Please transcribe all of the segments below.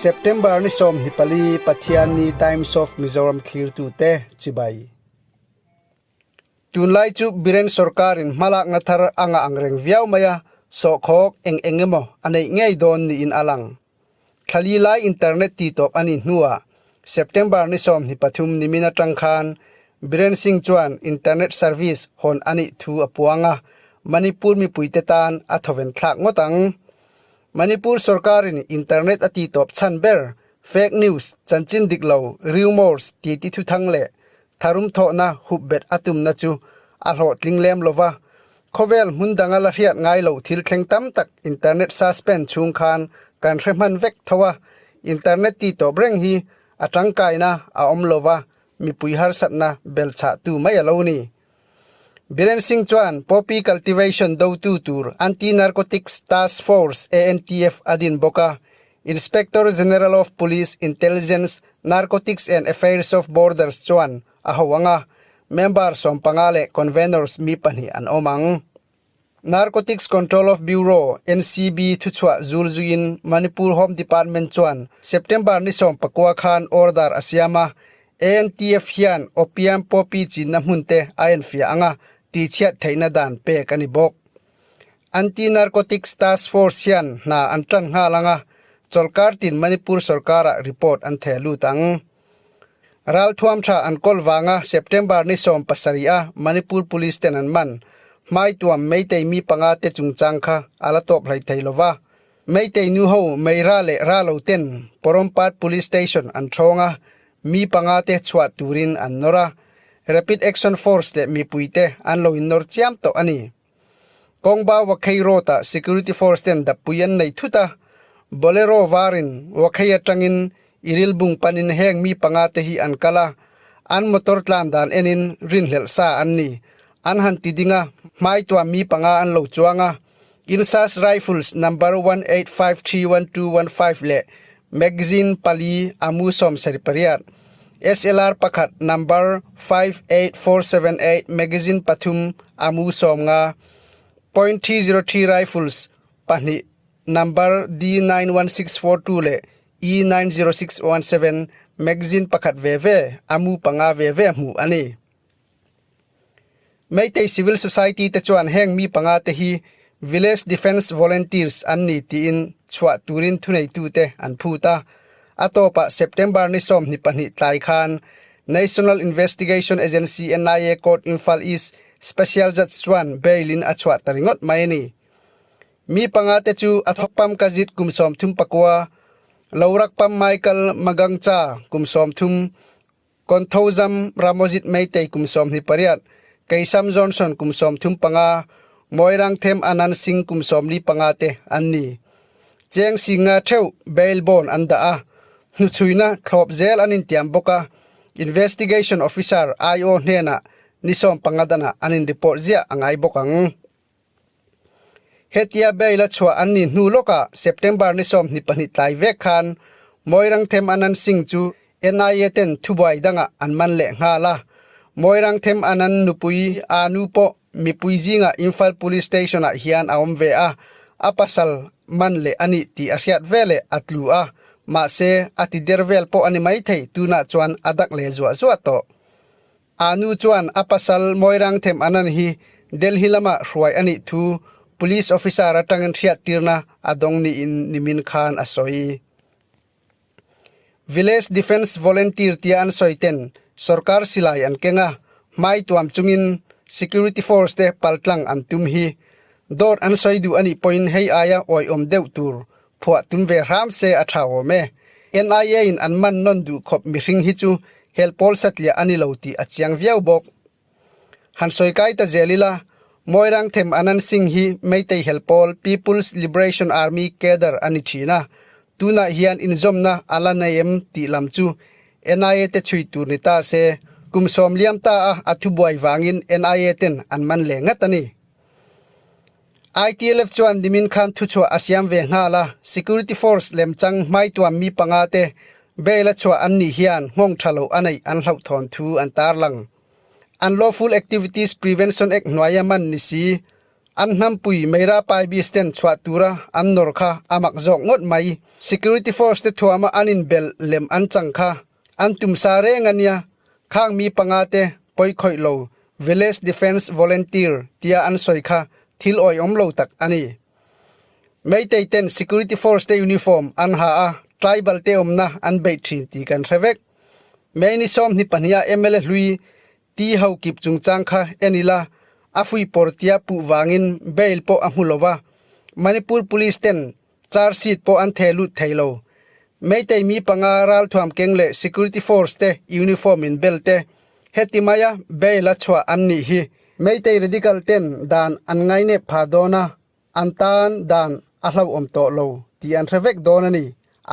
September ni 24 Pathianni Times of Mizoram thlirtute chibai. Tunlai chu Biren sorkarin hmalakna thar a ngah angreng viau mai a, sawhkhawk eng eng emaw a neih ngei dawn niin a lang. Thlali lai internet tihtawp a nih hnuah September ni 23 nimin atang khan Biren Singh chuan internet service hawn a nih thu a puang a, Manipur mipuite tan a thawven thlak ngawt ang. Manipur sorkarin internet a tihtawp chhan ber fake news, chanchin dik lo, rumours ti ti thuthang leh tharum thawhna hupbet a tumna chu a hlawhtling lem lo va, Khawvel hmun danga la hriat ngai loh thil thleng tam tak internet suspend chhung khan kan hre hman vek tho a, internet ti tawp reng hi a tangkaina a awm lo va, mipui harsatna belchhah tu mai a lo ni. Biren Singh chuan poppy cultivation dotu tur Anti-Narcotics Task Force, ANTF, a din bawk a, Inspector General of Police, Intelligence, Narcotics and Affairs of Borders chuan a ho ang a, member sawmpanga leh convenors mi pahnih an awm ang. Narcotics Control of Bureau, NCB, thuchhuah zul zuiin Manipur Home Department chuan September ni 19 khan order a siam a, ANTF hian opium poppy chinna hmunte a enfiah ang a, tihchhiat theihna dan pek a ni bawk. Anti-Narcotics Task Force hian hna an tan nghal ang a, chawlhkar tin Manipur sorkarah report an theh lut ang. Ralthuam tha an kawl vanga September ni 17 a Manipur Police ten an man. Hmaituam Meitei mi panga te chungchang kha a la tawp hlei thei lo va. Meitei nu ho Meira leh Ralo ten Porompat Police Station an thawng a, mi panga te chhuah turin an nawr a. Rapid Action Force leh mipui te an lo innawr chiam tawh a ni. Kawngba Wakhei Road-ah Security Force ten dappui an nei thut a, Bolero varin Wakhei atangin Irilbung panin heng mi panga te hi an kal a, an motor tlan dan enin rinhlelh sa an ni. An han ti ding a, hmaituah mi panga an lo chuang a, Insas Rifles number 18531215 leh magazine pali a mu 78, SLR pakhat number 58478 magazine pathum a mu 50, .303 rifles pahnih number D91642 leh E90617 magazine pakhat ve ve a mu panga ve ve hmuh a ni. Meitei civil society te chuan heng mi panga te hi Village Defence Volunteers an ni tiin chhuah turin thuneitute an phut a. A tawpah September ni 22 tlai khan National Investigation Agency, NIA, Court Imphal East Special Judge chuan bail in a chhuah ta ringawt mai a ni. Mi panga te chu a thawkpam Kazit kum 39, Lorakpam Michael Magangcha kum 30, Konthozam Ramojit Meitei kum 28, Keisam Johnson kum 35, Moirangthem Anand Singh kum 45 te an ni. Cheng Singa theuh bail bond an dah a, hnuchhuina thlawp zel an intiam bawk a, Investigation Officer IO hnenah ni 15 danah an in report ziah a ngai bawk ang. Hetia bail a chhuah an nih hnu lawkah September ni 22 tlai vek khan Moirangthem Anand Singh chu NIA ten thubuai dangah an man leh nghal a. Moirangthem Anand nupui Anu pawh mipui zingah Imphal Police Station-ah hian a awm ve a, a pasal man leh a nih tih a hriat veleh a tlu a, mahse a ti der vel pawh a ni maithei tunah chuan a dak leh zuah zuah tawh. A nu chuan a pasal Moirangthem Anand hi Delhi lama hruai a nih thu police officer atangin hriattirna a dawng niin nimin khan a sawi. Village Defence Volunteer tia an sawi ten sorkar silai an keng a, hmai tuam chungin security force te paltlang an tum hi dawt an sawi duh a nih pawhin hei aia awihawm deuh tur phuah tum ve hram se a tha awm e. NIA in an man nawn duh khawp mihring hi chu hel pawl satliah a ni lo tih a chiang viau bawk. Han sawi kai ta zel ila, Moirangthem Anand Singh hi Meitei hel pawl People's Liberation Army cadre a ni thin a, tunah hian inzawmna a la nei em tih lam chu NIA te chhui tur ni ta se, kum sawm liam ta a a thubuai vangin NIA ten an man leh ngat a ni. ITLF chuan nimin khan thuchhuah a siam ve nghal a, security force lemchang hmaituam mi panga te bail a chhuah an nih hian nghawng tha lo a neih an hlauhthawn thu an tarlang. Unlawful Activities Prevention Act hnuaia man ni si. An hnampui Meira Paibis ten chhuah tura an nawr kha a mak zawk ngawt mai. Security force te thuama an inbel lem an chang kha an tum sa reng a nia. Khang mi panga te pawi khawih lo Village Defence Volunteer tia an sawi kha thil awihawm lo tak a ni. Meitei ten security force te uniform an ha a, tribal te awmna an beih thin tih kan hre vek. May ni 22 ah mla hlui Ti ho kip chungchang kha en ila, a fuipawr tia puh vangin bail pawh a hmu lo va, Manipur Police ten charge sheet pawh an theh lut thei lo. Meitei mi panga ralthuam keng leh security force te uniform in bel te heti maia bail a chhuah an nih hi. Meitei radical ten dan an ngainep pha dawn a, an tan dan a hlauhawm tawh lo tih an hre vek dawn a ni,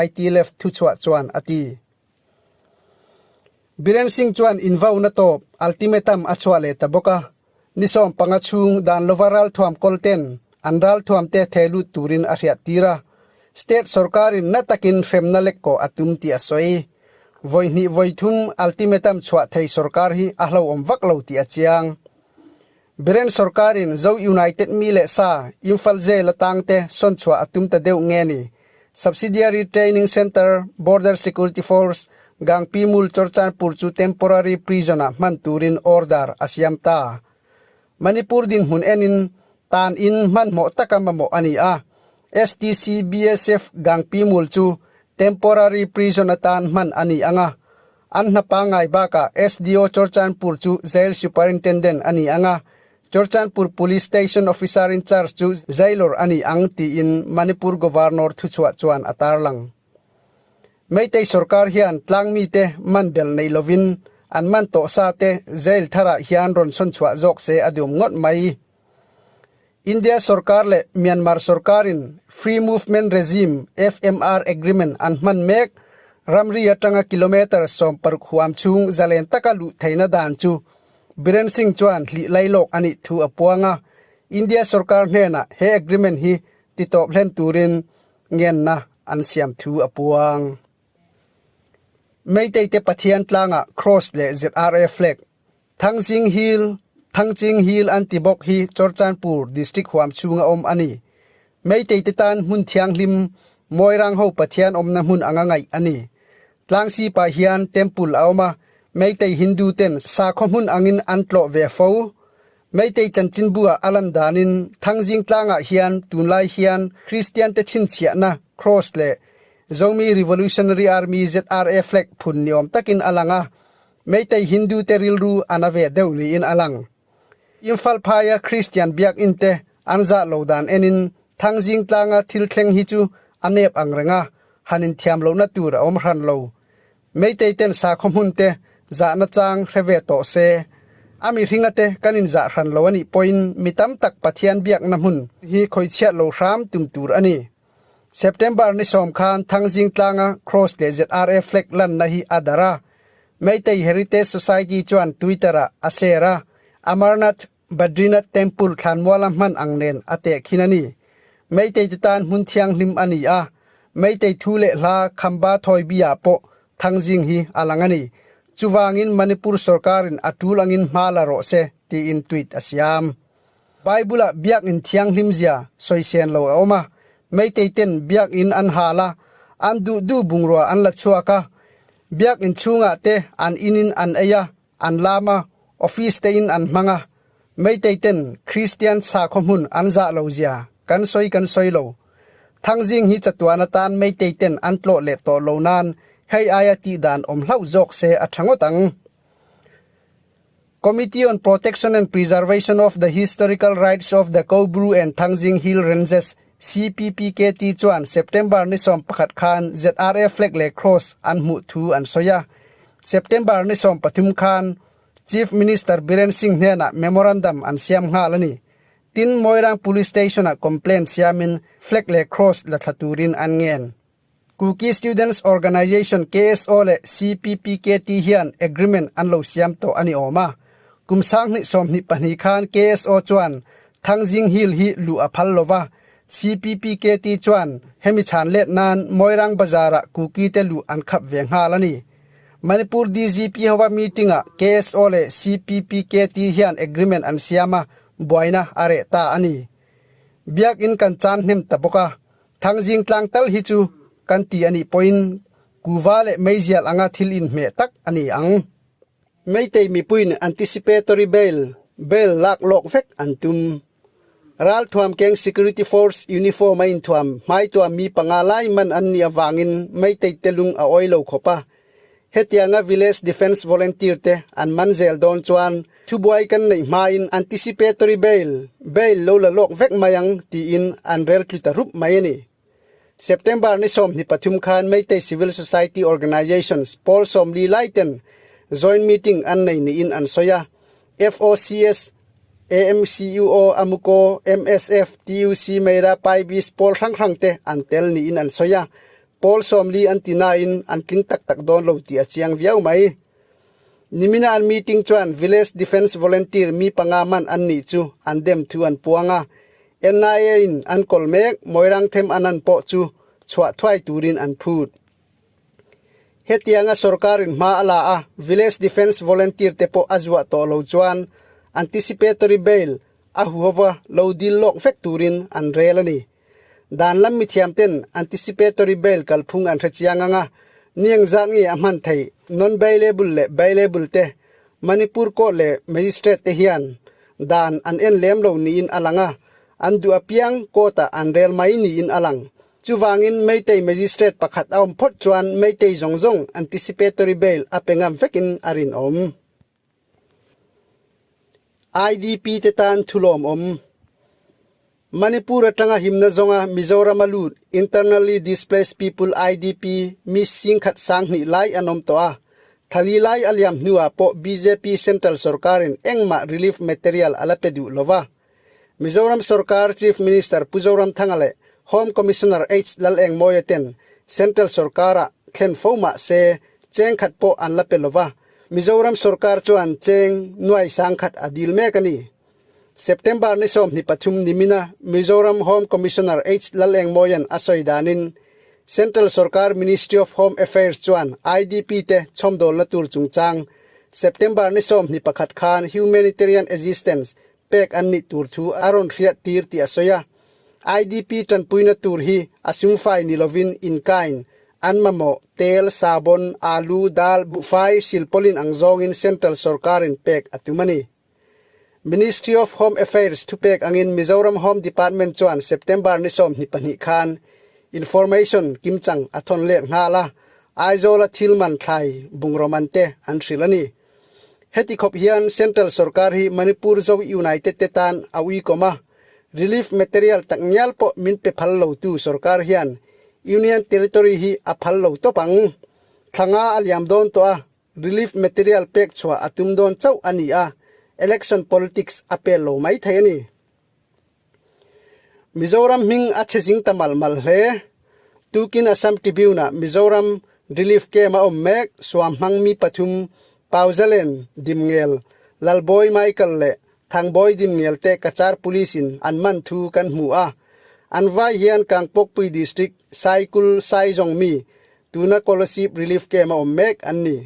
IT Left thuchhuah chuan a ti. Biren Singh chuan invauna tawp ultimatum a chhuah leh ta bawk a, ni 15 chhung dan lova ralthuam kawlten an ralthuamte theh lut turin a hriat tir a, state sorkarin na takin hremna lek kawh a tum tih a sawi. Vawi hnih vawi thum ultimatum chhuah thei sorkar hi a hlauhawm vak lo tih a chiang. Biren sorkarin Zo United mi leh sa Imphal Jail atangte sawn chhuah a tum ta deuh nge ni? Subsidiary Training Centre, Border Security Force, Gangpimul Churchandpur chu temporary prison-ah hman turin order a siam ta. Manipur dinhmun enin tan in hmanhmawh taka mamawh a ni a, STC BSF Gangpimul chu temporary prison atan hman a ni ang a, An hna pangngai bakah SDO Churchandpur chu Jail Superintendent a ni ang a, Churchandpur Police Station Officer in Charge chu Jailor a ni ang tiin Manipur Governor thuchhuah chuan a tarlang. Meitei sorkar hian tlangmite man belh nei lovin an man tawh sa te jail tharah hian rawn sawnchhuah zawk se a dum ngawt mai. India sorkar leh Myanmar sorkarin Free Movement Regime, FMR, Agreement an hman mek. Ramri atanga kilometre 60 huam chhung zalen taka luh theihna dan chu Biren Singh chuan hlih lailawk a nih thu a puang a. India sorkar hnenah he agreement hi titawp hlen turin ngenna an siam thu a puang. Meitei te Pathian tlangah Cross leh ZRA flag Thangching Hill, Thangching Hill an ti bawk hi Churchandpur District huam chhunga awm a ni. Meitei te tan hmun thianghlim, Moirang ho Pathian awmna hmun anga ngaih a ni. Tlangsipa hian temple a awm a, Meitei Hindu ten sakhaw hmun angin an tlawh ve fo. Meitei chanchinbua a lan danin Thangzing tlangah hian tunlai hian Kristian te chhinchhiahna Cross leh Zomi Revolutionary Army ZRA flag phun ni awm takin a lang a, Meitei Hindu te rilru a na ve deuh niin a lang. Imphal phaia Kristian biakinn te an zah lo dan enin Thangzing tlanga thil thleng hi chu a nep ang reng a, han inthiam lohna tur a awm hran lo. Meitei ten sakhaw hmun te zahna chang hre ve tawh se. A mihringa te kan inzah hran lo a nih pawhin mi tam tak Pathian biakna hmun hi khawichhiat lo hram tum tur a ni. September ni 10 khan Thangzing tlanga Cross leh ZRA flag lanna hi a darh a. Meitei Heritage Society chuan Twitter-ah a share a, Amarnath Badrinath Temple thlanmuala hman ang nen a tehkhin a ni. Meitei te tan hmun thianghlim a ni a, Meitei thu leh hla Khamba Thawibi-ah pawh Thangzing hi a lang a ni. Chuvangin Manipur sorkarin a tul angin hma la rawh se tiin tweet a siam. Bible-ah biakinn thianghlim zia sawisen lo a awm a, Meitei ten biakinn an hal a, an duh duh bungrua an la chhuak a, biakinn chhungah te an inin an ei a, an lam a, office te in an hmang a, Meitei ten Kristian sakhaw hmun an zah lo zia kan sawi kan sawi lo. Thangzing hi chatuan atan Meitei ten an tlawh leh tawh lo nan hei aia tih dan awm hlauh zawk se a tha ngawt ang. Committee on Protection and Preservation of the Historical Rights of the Koubru and Thangjing Hill Ranges, CPPKT, chuan September ni 11 khan ZRA flag leh cross an hmuh thu an sawi a. September ni 13 khan Chief Minister Biren Singh hnenah memorandum an siam nghal a ni. Tin, Moirang Police Station-ah complaint siamin flag leh cross la thla turin an ngen. Kuki Students Organization, KSO, leh CPPKT hian agreement an lo siam tawh a ni awm a. Kum 2022 khan KSO chuan Thangzing Hill hi luh a phal lo va, CPPKT chuan hemi chhan let nan Moirang Bazar-ah Kuki te luh an khap ve nghal a ni. Manipur DGP hova meeting-ah KSO leh CPPKT hian agreement an siam a, buaina a reh ta a ni. Biakinn kan chan hnem ta bawk a, Thangzing tlang tal hi chu kan ti a nih pawhin kuva leh meizial anga thil inhmeh tak a ni ang. Meitei mipuiin anticipatory bail, bail lak lawk vek an tum. Ralthuam keng security force uniform a inthuam hmaituam mi panga lai man an nih avangin Meitei te lung a awi lo khawp a. Hetianga village defence volunteer te an man zel dawn chuan thubuai kan neih hmain anticipatory bail, bail lo la lawk vek mai ang tiin an rel tlu ta rup mai a ni. September ni 23 khan Meitei Civil Society Organizations pawl 40 lai ten joint meeting an nei niin an sawi a. FOCS, AMCUO, AMUCO, MSF, TUC, Meira, PAIBIS pawl hrang hrang te an tel niin an sawi a. Pawl 40 an ti nain an tling tak tak dawn lo tih a chiang viau mai. Nimina an meeting chuan Village Defence Volunteer mi panga man an nih chu an dem thu an puang a. NIA in an kawl mek Moirangthem Anand pawh chu chhuah thuai turin an phut. Hetianga sorkarin hma a la a, Village Defence Volunteer te pawh a zuah tawh lo chuan anticipatory bail a huhova lo dil lawk vek turin an rel a ni. Dan lam mithiam ten anticipatory bail kalphung an hre chiang ang a, niang zat nge a hman theih, non-bailable leh bailable te Manipur court leh magistrate te hian dan an en lem lo niin a lang a, an duh apiang court ah an rel mai niin a lang. Chuvangin Meitei magistrate pakhat a awm phawt chuan Meitei zawng zawng anticipatory bail a pe ngam vekin a rinawm. IDP te tan thulawm awm. Manipur atanga himna zawnga Mizoram a lut Internally Displaced People, IDP, mi singkhat 2000 lai an awm tawh a. Thali lai a liam hnuah pawh bjp Central sorkarin engmah relief material a la pe duh lo va. Mizoram sorkar Chief Minister Pu Zoramthanga leh Home Commissioner H Lalengmawia ten Central sorkarah thlen fo mah se chengkhat pawh an la pe lo va. Mizoram sorkar chuan cheng nuai 10,000 a dil mek a ni. September ni 23 nimina Mizoram Home Commissioner H Lalengmawia'n a sawi danin Central sorkar Ministry of Home Affairs chuan IDP te chhawmdawlna tur chungchang September ni 21 khan Humanitarian Assistance pek an nih tur thu a rawn hriat tir tih a sawi a. IDP tanpuina tur hi a sumfai ni lovin in-kind, an mamawh, tel, sabon, alu, dal, buhfai, silpawlin ang zawngin Central sorkarin pek a tum a ni. Ministry of Home Affairs thupek angin Mizoram Home Department chuan September ni 22 khan information kimchang a thawn let nghal a, Aizawl-a thil man thlai bungraw man te an hrilh a ni. Heti khawp hian Central sorkar hi Manipur Zo United te tan a uikawm a, relief material tak ngial pawh min pe phal lotu sorkar hian Union Territory hi a phal lo tawp ang. Thlanga a liam dawn tawh a, Relief material pek chhuah a tum dawn chauh a ni a, election politics a pel lo mai thei a ni. Mizoram hming a chhe zing ta mal mal hle. Tukin Assam Tribune-ah Mizoram Relief Camp a awm mek suam hmang mi pathum Pauzalen Dimngel, Lalbawi Michael leh Thangbawi Dimngel te Cachar Police-in an man thu kan hmu a. An vai hian Kangpokpui District Saikul Saizawng mi Tuna Kolasib Relief Camp a awm mek an ni.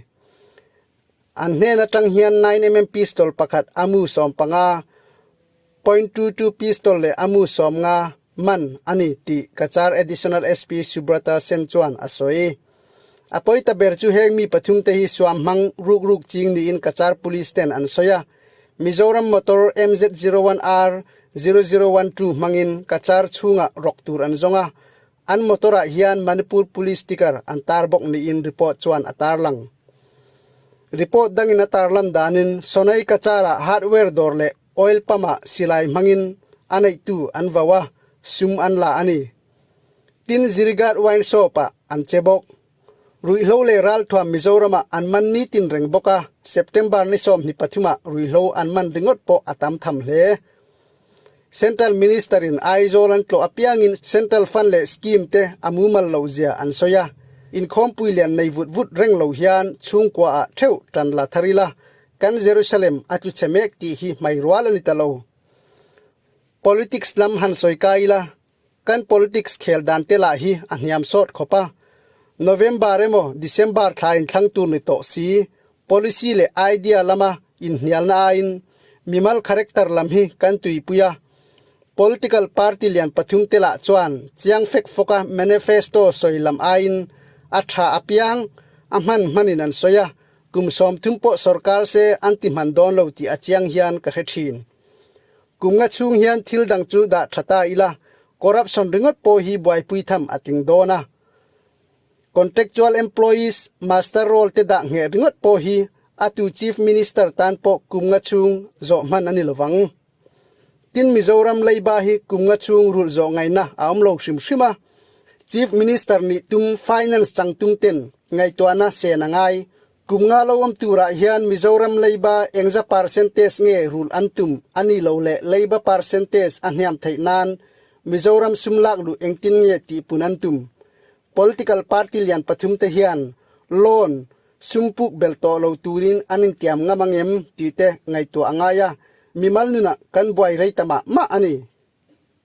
An hnen atang hian 9mm pistol pakhat a mu 15, .22 pistol leh a mu 50 man a ni tih Cachar Additional SP Subrata Sen chuan a sawi. A pawi ta ber chu heng mi pathum te hi suam hmang ruk ruk ching niin Cachar Police ten an sawi a. Mizoram motor MZ01R 0012 hmangin Cachar chhungah rawk tur an zawng a, An motor-ah hian Manipur Police sticker an tar bawk niin report chuan a tarlang. Report dangin a tarlan danin Sonai Kachar-ah hardware dawr leh oil pump-ah silai hmangin a neihtu an vau a, sum an la a ni. Tin, Zirigat wine shop-ah an che bawk. Ruihhlo leh ralthuam Mizoramah an man nitin reng bawk a, September ni 23-ah ruihhlo an man ringawt pawh a tam tham hle. Central Minister in Aizawl an tlawh apiangin Central Fund leh Scheme te a mumal loh zia an sawi a, inkhawmpui lian nei vut vut reng lo hian chhungkua ah theuh tan la thar ila, kan Jerusalem a tlu chhe mek tih hi hmai rual a ni ta lo. Politics lam han sawi kai ila, Kan politics khel dan te lah hi a hniam sawt khawp a. November emaw December thla inthlang tur ni tawh si, policy leh idea lama inhnialna aiin mimal character lam hi kan tuipui a. Political party lian pathum te lah chuan chiang fek fawka manifesto sawi lam aiin a tha apiang a hman hmanin an sawi a, kum 30 pawh sorkar se an ti hman dawn lo tih a chiang hian ka hre thin. Kum nga chhung hian thil dang chu dah tha ta ila, corruption ringawt pawh hi buaipui tham a tling dawn a. Contractual employees master roll te dah ngheh ringawt pawh hi a tu Chief Minister tan pawh kum nga chhung zawh hman a ni lovang. Tin Mizoram leiba hi kum nga chhung rulh zawh ngaihna a awm lo hrim hrim a, Chief Minister nih tum Finance changtum ten ngaihtuahna sen a ngai. Kum nga lo awm turah hian Mizoram leiba engza percentage nge rulh an tum a ni lo leh leiba percentage a hniam theih nan Mizoram sum lak luh engtin nge tihpun an tum? Political party lian pathum te hian loan sum puk belh tawh lo turin an intiam ngam angem tih te ngaihtuah a ngai a, mimal nunah kan buai rei ta mah mah a ni.